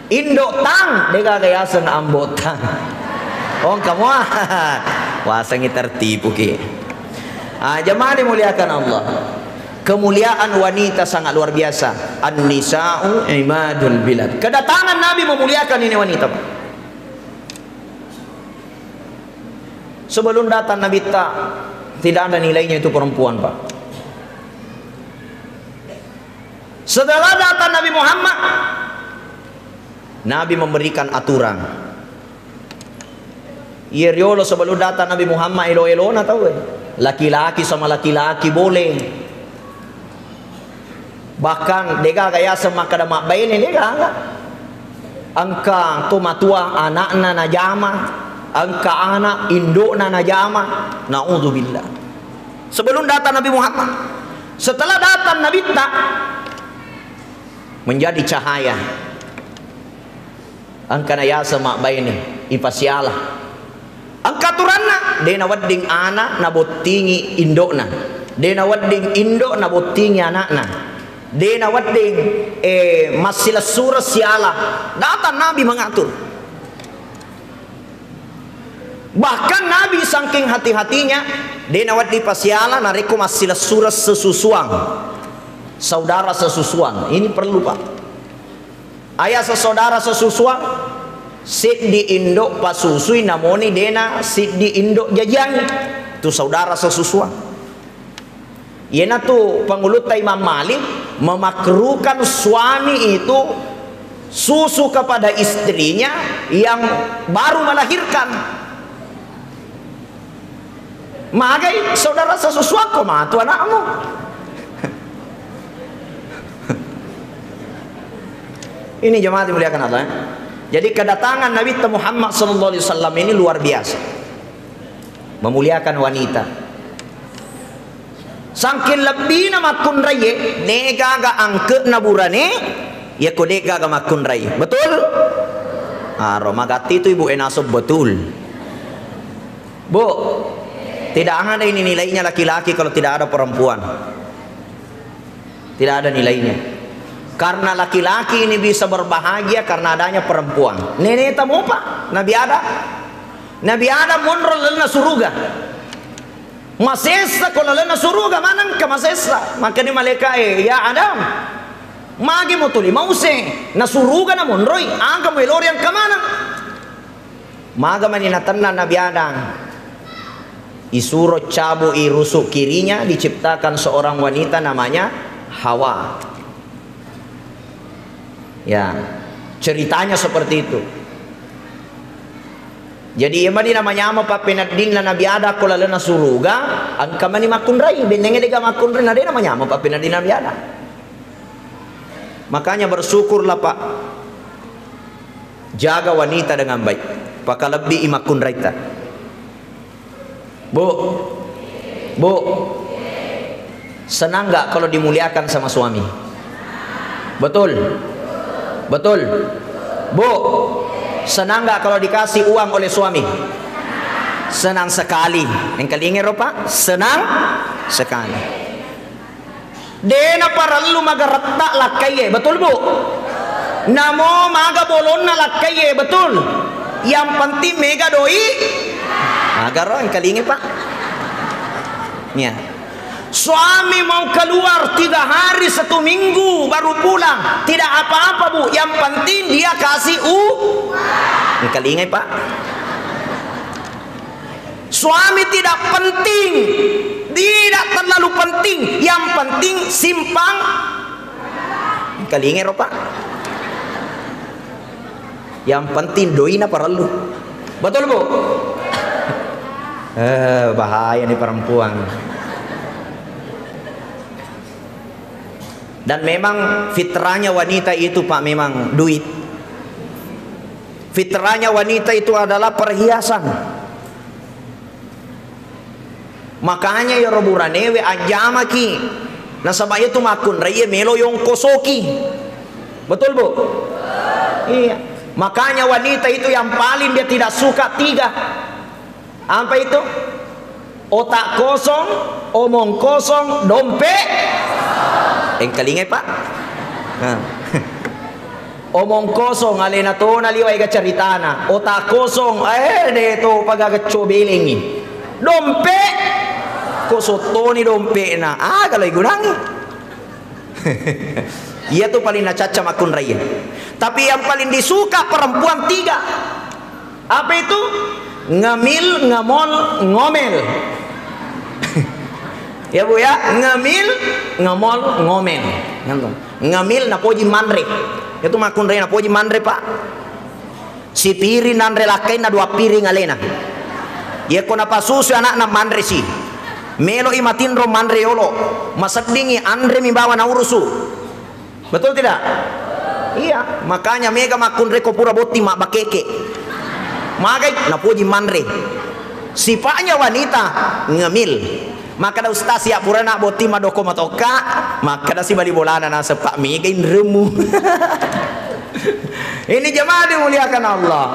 Indo tang, degaga yaseng ambo tang. Oh, engka mua. Wasengngi tertipu ki. Ah, jemaah dimuliakan Allah. Kemuliaan wanita sangat luar biasa. An-nisa'u imadul bilad. Kedatangan Nabi memuliakan ini wanita, Pak. Sebelum datang Nabi ta, tidak ada nilainya itu perempuan, Pak. Setelah datang Nabi Muhammad, Nabi memberikan aturan. Iya riolo sebelum datang Nabi Muhammad, elo-elona tau, eh. Laki-laki sama laki-laki boleh. Bahkan degaga yaseng makkeda mabbaine, degaga. Engka to matua anakna najama, engka anak indokna najama. Naudzubillah. Sebelum datang Nabi Muhammad, setelah datang Nabi ta, menjadi cahaya. Engkana yaseng mabbaine, ipasiala. Engka aturanna, de nawedding ana nabottingi indokna. De nawedding indo nabottingi anakna. De nawedding, eh, massilessureng siala. Datang Nabi mengatur. Bahkan Nabi saking hati-hatinya, de nawedding pasiala narekko massilessureng sesusuang. Saudara sesusuang. Ini perlu, Pak. Aya sesaudara sesusuang, siddi indo pasusui namoni dena siddi indo jajiangi. Tu saudara sesusuang. Iyanatu pangulutta Imam Malik memakruhkan suami itu susu kepada istrinya yang baru melahirkan. Magai saudara sesusuakko matu anakmu. Ini jemaah dimuliakan Allah, ya. Jadi kedatangan Nabi Muhammad sallallahu alaihi wasallam ini luar biasa. Memuliakan wanita. Sangking lebbina makkunraie, degaga angke'na burane, yakko degaga makkunrai. Betul? Aro, magatti tu ibu e naseng betul. Bu, tidak ada ini nilainya laki-laki kalau tidak ada perempuan. Tidak ada nilainya. Karena laki-laki ini bisa berbahagia karena adanya perempuan. Neneta mopa, Nabi Adam. Nabi Adam monro lalenna suruga. Masessa ko lalenna suruga, manengka masessa. Makanya malaikat, eh, ya Adam, magi mo tuli mause? Na suruga na monroi, aga mo elori engka maneng? Maga mani natenna Nabi Adam. Isuro cabu'i rusuk kirinya, diciptakan seorang wanita namanya Hawa. Ya, ceritanya seperti itu. Jadi, iya mani namanyama pappeneddinna Nabi Adam ko lalenna suruga, engka mani makkunrai, bennengnge dega makkunrai, na de namanyama pappeneddinna Nabi Adam. Makanya bersyukurlah, Pak. Jaga wanita dengan baik. Pakalebbi i makkunraita. Bu, Bu, senang nggak kalau dimuliakan sama suami? Betul? Betul? Bu, senang nggak kalau dikasih uang oleh suami? Senang sekali. Engkalingai ro, Pak? Senang sekali. De naparellu magaretta lakkaiye, betul, Bu? Namo maga bolonna lakkaiye, betul? Yang penting mega doi. Magaro engkalingi, Pak. Nia. Suami mau keluar tiga hari satu minggu baru pulang, tidak apa-apa, Bu. Yang penting dia kasih u-, engkalingai, Pak. Suami tidak penting, tidak terlalu penting. Yang penting simpang. Engkalingai ro, Pak. Yang penting doina parellu. Betul, Bu? Eh, bahaya nih perempuan. Dan memang fitrahnya wanita itu, Pak, memang duit. Fitrahnya wanita itu adalah perhiasan. Makanya iyaro buranewe ajjamaki. Nasaba iyatu makkunrai melo yongkosoki. Betul, Bu? Iya. Makanya wanita itu yang paling dia tidak suka tiga. Apa itu? Otak kosong, omong kosong, dompet. Engkalingai, Pak. Nah. Omong kosong, alena tona liwa ega caritana. Otak kosong, eh, de to pagaga cobelengi. Dompet, kosong toni dompetna. Aga lo igunangi? Iya tu paling nacacca makkunrai. Tapi yang paling disuka perempuan tiga. Apa itu? Ngemil, ngemol, ngomel. Ya, Bu, ya, ngemil, ngemol, ngomel. Ngemil napoji manre. Itu makkunrai napoji manre, Pak. Sipiring nanre lakkainna dua piring alena. Yekko napasusui anakna manre si. Melo i matinro manre yolo. Maseddingi anre mi bawa naurusu. Betul tidak? Iya, makanya mega makkunrai ko pura botting mabbakeke. Magai napoji manre. Sipaknya wanita ngemil. Makkeda ustaz, ya purana botting madoko matokka, makkeda si bali bolana naseng, Pak, mega inremu. Ini jemaah dimuliakan Allah.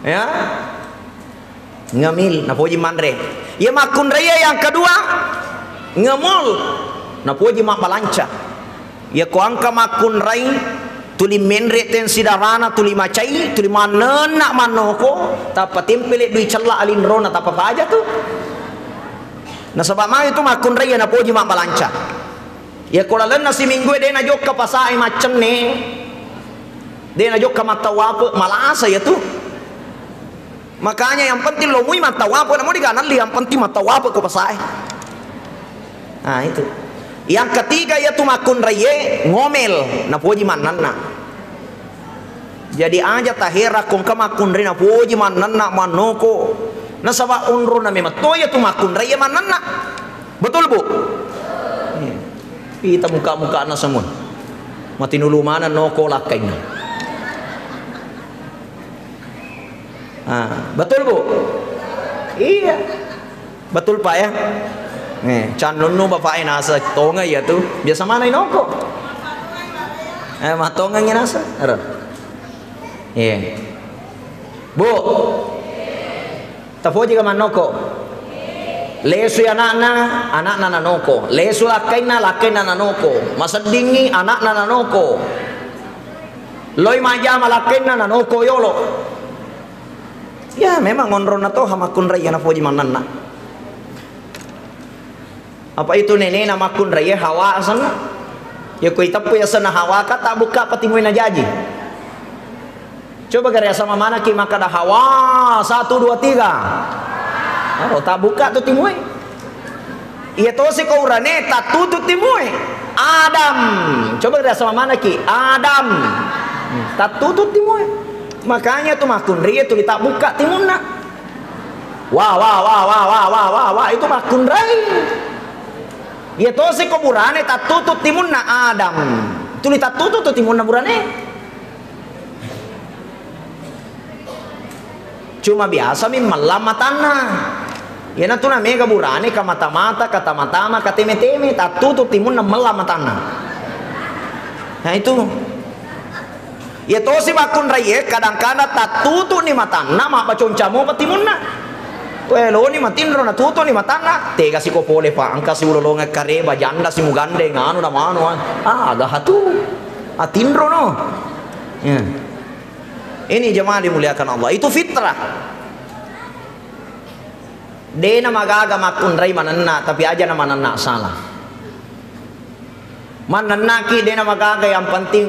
Ya. Ngemil, napoji manre. Iya makkunrai yang kedua, ngemol, napoji mabbalanca. Iya ko engka makkunrai, tuli menre tensi darana, tuli macai, tuli manenna mannoko, tappa tempele dui cella alinrona, tappa paja tu. Nasaba mai tu makkunrai iya napoji mabbalanca. Iya ko lalenna siminggu e de najokka pasae maccenne, de najokka mattawape, malasa iya tu. Makanya yang penting lo mui mattawape, namo diganalli, yang penting mattawape ko pasae. Nah, itu. Yang ketiga, iya tu makkunraie ngomel, napoji mannanna. Jadi aja tahera ko engka makkunrai napoji mannanna mannoko. Nasaba onrona memang to iya tu makkunraie mannanna. Betul, Bu? Iya. Pita muka-mukana semua. Matinulu maneng noko lakkainna. Ah, betul, Bu? Iya. Betul, Pak, ya? Eh, cannunnu bapak e nasa tonga iya tu. Biasa mana inoko? Eh, matonga ngi nasa. Ero. Iya. Bu. Tapoji ka mannoko? Lesui anakna, anakna nanoko. Lesu lakkainna, lakkainna nanoko. Maseddingi anakna nanoko. Loi majjama lakkainna nanoko yolo. Ya, memang onronna toha makkunrai iya napoji mannanna. Apa itu nenena makkunraie Hawa asenna? Ya ko iteppu asenna Hawa ka, tabbukka pa timue najaji. Coba gare asama manaki makkada Hawa, satu, dua, tiga. Oh, tabbukka tu timue. Iya tosi ko urane tattutu timue. Adam. Coba gare asama manaki Adam. Tattutu timue. Makanya tu makkunrai tuli tabbukka timunna. Wah, wah, wah, itu makkunrai. Iya tosi ko burane tattutu timunna Adam. Tuli tattutu tu timunna burane. Cuma biasa mi mellang matanna. Iyana tu namega burane ka mata-mata, ka tama-tama, ka teme-teme, tattutu timunna mellang matanna. Nah itu. Iya tosi makkunraie, kadang-kadang tattutuni matanna, mabbaconca mopa timunna. Weloni matinro natutuni matanna, tega siko pole, Pak, engka siulolongeng kareba, janda simugandeng, anu na manu, ah, aga hatu. Atinro no. Ya. Ini jemaah dimuliakan Allah, itu fitrah. Dena magaga makkunrai manenna, tapi aja na manenna salah. Mannennaki dena magaga, yang penting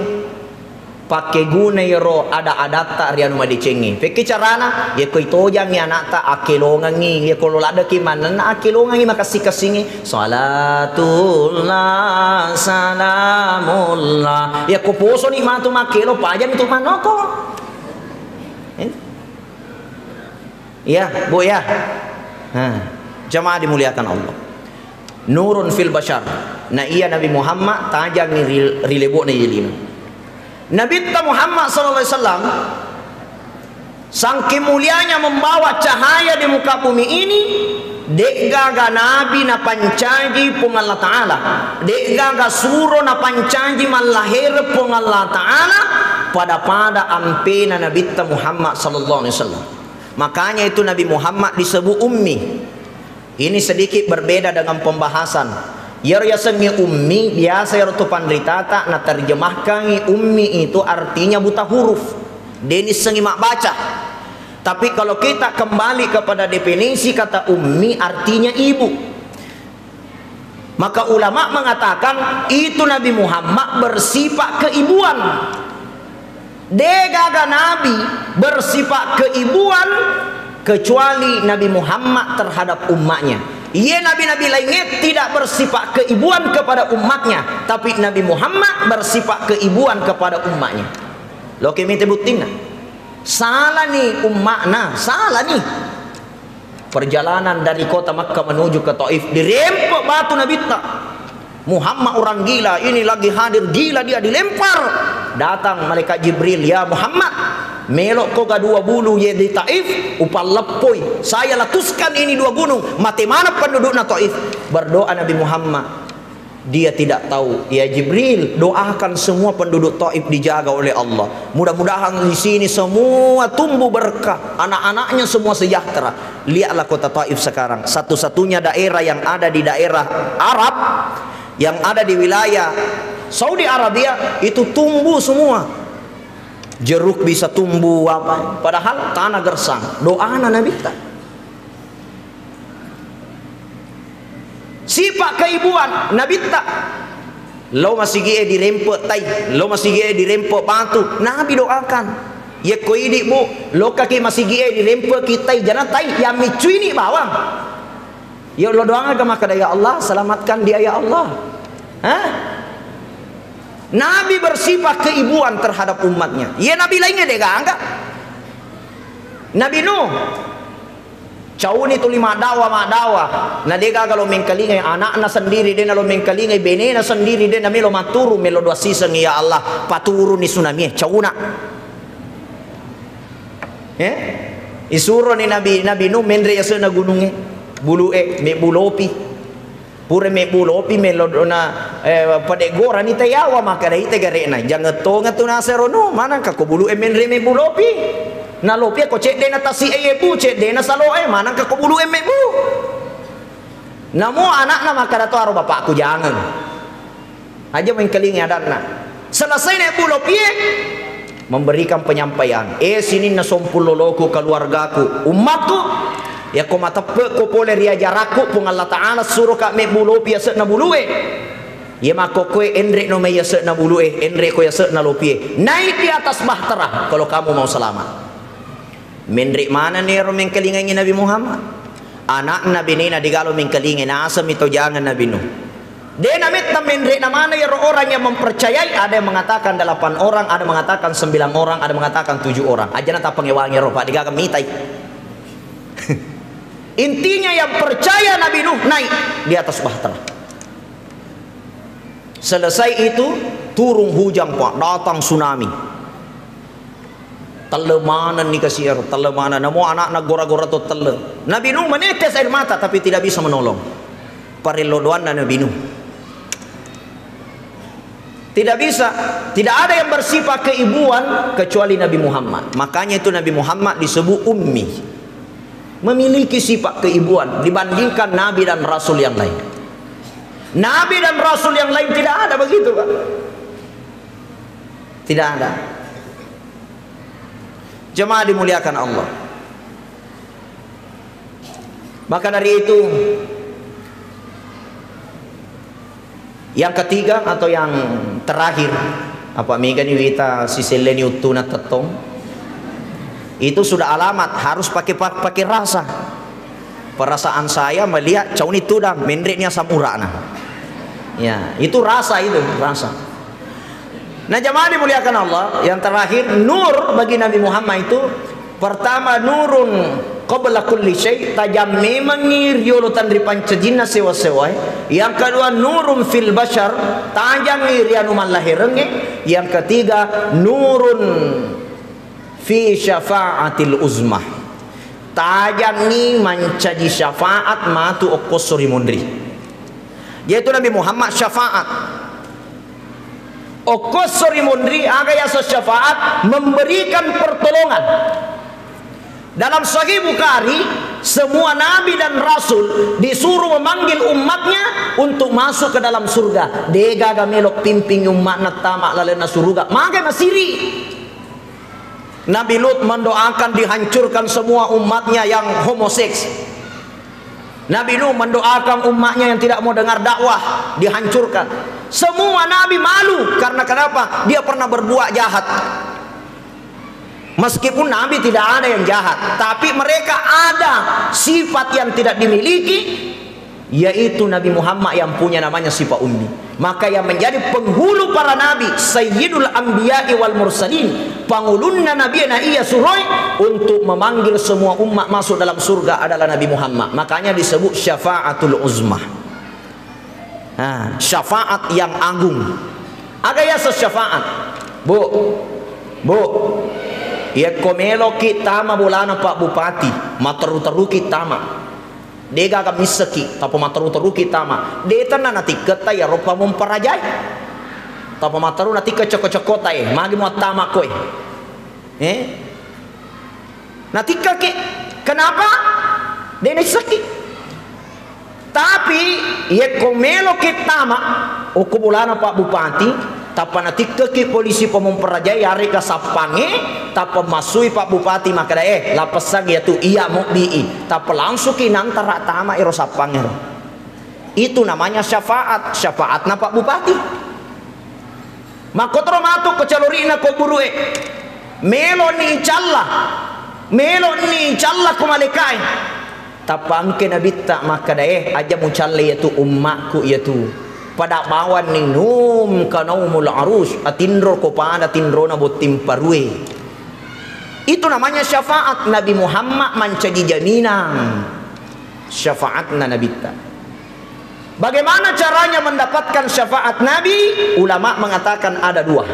pakkeguna iyaro ada-adatta ri anu madecengnge. Pekki carana, yekko itojangngi anakta, akkelongengngi, yekko lo laddeki mannenna, akkelongengngi makessing-kessingngi, salatullah, salamullah. Yekko posoni matu makkelo, pajani tu mannoko. Eh? Iya, Bu, ya. Nah, jamaah dimuliakan Allah. Nurun fil bashar. Na iya Nabi Muhammad tajangngi ri, ri lebo'na yelina. Nabitta Muhammad sallallahu alaihi wasallam Sangking mulianya membawa cahaya di muka bumi ini, de'gaga nabi napancaji Puang Allah Ta'ala, de'gaga suro napancaji mallahere Puang Allah Ta'ala, pada-pada ampena Nabitta Muhammad sallallahu alaihi wasallam. Makanya itu Nabi Muhammad disebut ummi. Ini sedikit berbeda dengan pembahasan. Iyaro yasengnge ummi, biasa iyaro tu panritata naterjemahkangi ummi itu artinya buta huruf. De nissengi mabbaca. Tapi kalau kita kembali kepada definisi kata ummi, artinya ibu. Maka ulama mengatakan itu Nabi Muhammad bersifat keibuan. De'gaga nabi bersifat keibuan kecuali Nabi Muhammad terhadap umatnya. Iye nabi-nabi lainnya tidak bersifat keibuan kepada umatnya, tapi Nabi Muhammad bersifat keibuan kepada umatnya. Loke mite buttinna. Salah nih umatna, salah nih. Perjalanan dari kota Makkah menuju ke Taif, dirempe batu Nabitta. Muhammad orang gila, ini lagi hadir gila dia, dilempar. Datang malaikat Jibril, "Ya Muhammad, melokko ga dua bulu ye di Taif, upalleppoi. Saya letuskan ini dua gunung, mate maneng pendudukna Taif." Berdoa Nabi Muhammad. Dia tidak tahu. "Ya Jibril, doakan semua penduduk Taif dijaga oleh Allah. Mudah-mudahan di sini semua tumbuh berkah, anak-anaknya semua sejahtera." Lihatlah kota Taif sekarang, satu-satunya daerah yang ada di daerah Arab, yang ada di wilayah Saudi Arabia, itu tumbuh semua. Jeruk bisa tumbuh apa? Padahal tanah gersang. Doana Nabitta. Sipa kaibuan Nabitta. Lao masigi'e dirempe tai, lao masigi'e dirempe batu. Nabi doakan. Yekko idi, Bu, lokaki masigi'e dirempeki tai, jana tai, ya miccuini bawang. Ya Allah doang aga makkeda, "Ya Allah, selamatkan dia, ya Allah." Hah? Nabi bersifat keibuan terhadap umatnya. Iya Nabi lainnya de gaga. Nabi Nuh, cauni tuli maddawa, maddawa. Na de gaga lo mengkalingai, anakna sendiri de nalo mengkalingai, benena sendiri de namelo matturu, melo doa siseng, "Ya Allah, paturuni tsunami e, cauna." Eh? Isuroni Nabi, Nabi Nuh menre yase'na gunungnge, bulu'e, mebbu lopi. Pura mebbu lopi, melo na, eh, padeggorani tayawa, makkedai te gare'na, "Jangeng tongeng tu nasero Nuh, manengka ko bulu'e menre mebbu lopi. Na lopi ko cedde'na tasi'e yebbu, cedde'na salo'e, manengka ko bulu'e mebbu." Namo anakna makkeda to, "Aro bapakku jangeng." Aja mengkalingi adanna. Selesai naik pulau pie, memberikan penyampaian. Eh, sininna sompung loloku, keluargaku, ummatku, yakko mateppe ko pole ri ajarakku, Puang Allah Ta'ala suroka mebbu lopi yase'na bulue. Iya makkokkoe enre no mai yase'na bulue, enre ko yase'na lopie. Naik di atas bahtera kalau kamu mau selamat. Menre manenni ero mengkalingaingi Nabi Muhammad. Anakna, benena digalo mengkalingai, nasemmi to jangeng Nabi Nuh. De nametta menre na maneng ero orang yang mempercayai, ada yang mengatakan delapan orang, ada mengatakan sembilan orang, ada mengatakan tujuh orang. Aja na tapangewangi ero, Pak, digaga mitai. Intinya yang percaya Nabi Nuh naik di atas bahtera. Selesai itu, turun hujan, Pak, datang tsunami. Telle manenni kasi ero, telle maneng. Namo anakna gora-gora to telle. Nabi Nuh menetes air mata, tapi tidak bisa menolong. Parello doanna Nabi Nuh. Tidak bisa. Tidak ada yang bersifat keibuan kecuali Nabi Muhammad. Makanya itu Nabi Muhammad disebut ummi. Memiliki sifat keibuan dibandingkan nabi dan rasul yang lain. Nabi dan rasul yang lain tidak ada begitu, Pak. Tidak ada. Jemaah dimuliakan Allah. Maka dari itu, yang ketiga atau yang terakhir, apa mega ni wita siselleni uttuna tettong, itu sudah alamat, harus pakai, pakai rasa. Perasaan saya melihat cauni tudang, menre ni asam uratna. Ya, itu rasa itu, rasa. Nah, jamaah dimuliakan Allah, yang terakhir, nur bagi Nabi Muhammad itu, pertama, nurun qabla kulli syai, tajang memangngi riolo tanri pancajinna sewa-sewae. Yang kedua, nurun fil bashar, tajangngi ri anu mallaherengnge. Yang ketiga, nurun Fi syafa'atil uzma. Tajangngi mancaji syafaat matu okkosso ri munri. Yaitu Nabi Muhammad syafaat. Okkosso ri munri, aga yaseng syafaat, memberikan pertolongan. Dalam Sahih Bukhari, semua nabi dan rasul disuruh memanggil umatnya untuk masuk ke dalam surga. Degaga melo pimping umatna tama lalenna suruga. Magai masiri. Nabi Lut mendoakan dihancurkan semua umatnya yang homoseks. Nabi Nuh mendoakan umatnya yang tidak mau dengar dakwah, dihancurkan. Semua nabi malu. Karena kenapa? Dia pernah berbuat jahat. Meskipun nabi tidak ada yang jahat, tapi mereka ada sifat yang tidak dimiliki, yaitu Nabi Muhammad yang punya namanya sifat ummi. Maka yang menjadi penghulu para nabi, sayyidul anbiya'i wal mursalin, pangulunna nabi na iya suroi untuk memanggil semua umat masuk dalam surga adalah Nabi Muhammad. Makanya disebut syafaatul uzma. Nah, syafaat yang agung. Aga yaseng syafaat? Bu, Bu, yekko meloki tama bolana Pak Bupati, matteru-teruki tama. Degaga misseki, tappa matteru-teruki tama. De tenna natikketta yaro pamomparajae. Tappa matteru natikke cokko-cokkota e, magi muattama koe. Eh? Natikkaki. Kenapa? De naisseki. Tapi yekko meloki tama, okko bolana Pak Bupati, tappa natikkeki polisi pamomparajae yarega sappangnge, tappa massui Pak Bupati makkeda, "Eh, lapessang iyatu, iya mobbii." Tappa langsuki nantara tama ero sappangngero. Itu namanya syafaat, syafaatna Pak Bupati. Makkotoro matu ko calori'na ko buru'e. Meloni icalla. Meloni icalla ko malaikae. Tappa engke nabitta makkeda, "Eh, aja mucalle iyatu ummakku iyatu. Pada bawanni num kanaumul arus, atinro ko pada tinrona botting parue." Itu namanya syafaat. Nabi Muhammad mancaji jaminan syafaatna nabitta. Bagaimana caranya mendapatkan syafaat Nabi? Ulama mengatakan ada dua.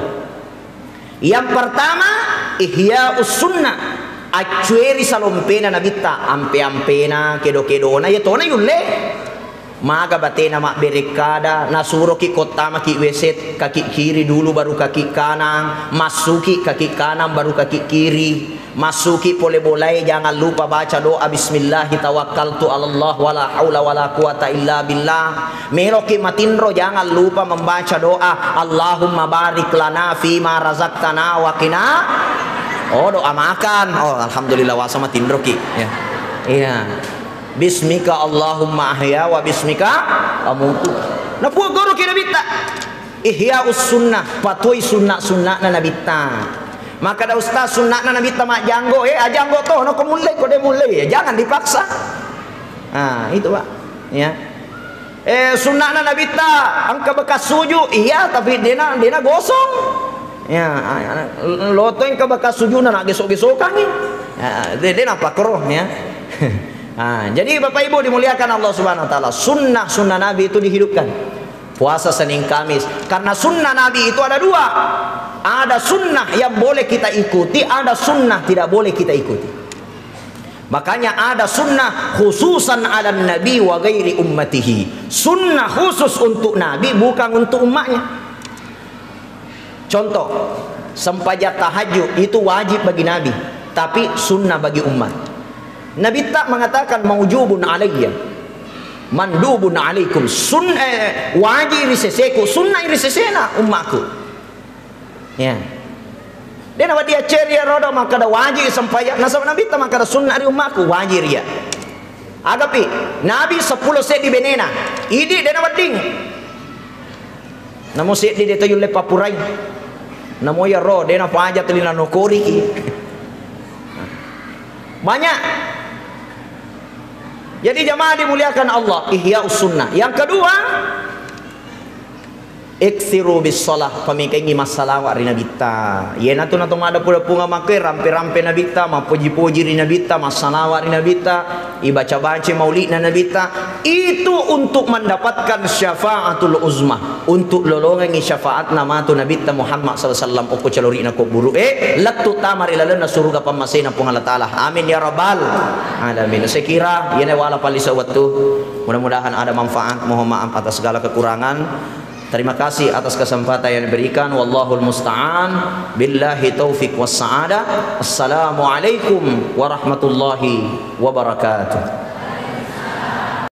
Yang pertama, ihya sunnah, accueri salompena nabitta, ampe-ampena, kedo-kedona, ya tona yulle. Maga batena mabberekkada, nasuroki kottamaki W C, kaki kiri dulu baru kaki kanan, massuki kaki kanan baru kaki kiri. Massuki pole bolae, jangan lupa baca doa, "Bismillahi tawakkaltu alallah, wala haula wala quwata illa billah." Meloki matinro, jangan lupa membaca doa, "Allahumma barik lana fima razaqtana wa qina." Oh, doa makan. Oh, alhamdulillah, wasa matinroki. Ya. Iya. "Bismika Allahumma ahya wa bismika amutu." Napuak goroki nabitta. Ihya sunnah, patuoi sunna-sunna'na nabitta. Makkeda ustaz, sunna'na nabitta majjanggo, eh, ajanggo tono ko mulle, ko de mulle, ya, jangan dipaksa. Ah, itu, Pak. Ya. Eh, sunna'na nabitta engka bekas suju, iya, tapi dena, dena gosong. Ya, ah, lotoi engka bekas sujuna na gesok-gesokangi. Ah, de-, dena pakro, ya. Ah, jadi Bapak Ibu dimuliakan Allah Subhanahu wa taala, sunnah-sunnah Nabi itu dihidupkan. Puasa Senin Kamis. Karena sunnah Nabi itu ada dua. Ada sunnah yang boleh kita ikuti, ada sunnah tidak boleh kita ikuti. Makanya ada sunnah khususan ala nabi wa ghairi ummatihi. Sunnah khusus untuk Nabi, bukan untuk umatnya. Contoh, sempajang tahajud itu wajib bagi Nabi, tapi sunnah bagi umat. Nabi tak mengatakan, "Maujubun alayya, mandubun alaikum." Sun-, eh, wajib ri seseku, sunnah ri sesena ummaku. Ya. Dena wadi acceri ya rodo makkada wajib sempajang. Nasaba Nabi tak makkada sunnah ri ummaku, wajib ria. Agapi, Nabi seppulo seddi benena. Idi dena wedding. Namo seddi de to yulle pappurai. Namo ya ro, dena paja tuli nanokoriki. Banyak. Jadi jamaah dimuliakan Allah, ihya sunnah. Yang kedua, Iksiru bis shalah, pamekaiwi massalawa ri Nabitta. Iyanatu nato maddapu-dapunga makkoe, rampe-rampe Nabitta, mappoji-poji ri Nabitta, massalawa ri Nabitta, ibaca-baca mauli'na Nabitta. Itu untuk mendapatkan syafaatul uzma, untuk lolongengngi syafaatna matu Nabitta Muhammad sallallahu alaihi wasallam okko calori'na kuburu'e, lettu tama ri lalenna suruga pammasena Puang Allah Taala. Amin ya rabbal alamin. Saya kira iyana wala palisa wettu. Mudah-mudahan ada manfaat. Mohon maaf atas segala kekurangan. Terima kasih atas kesempatan yang diberikan. Wallahul musta'an. Billahi taufik was sa'adah. Assalamualaikum warahmatullahi wabarakatuh.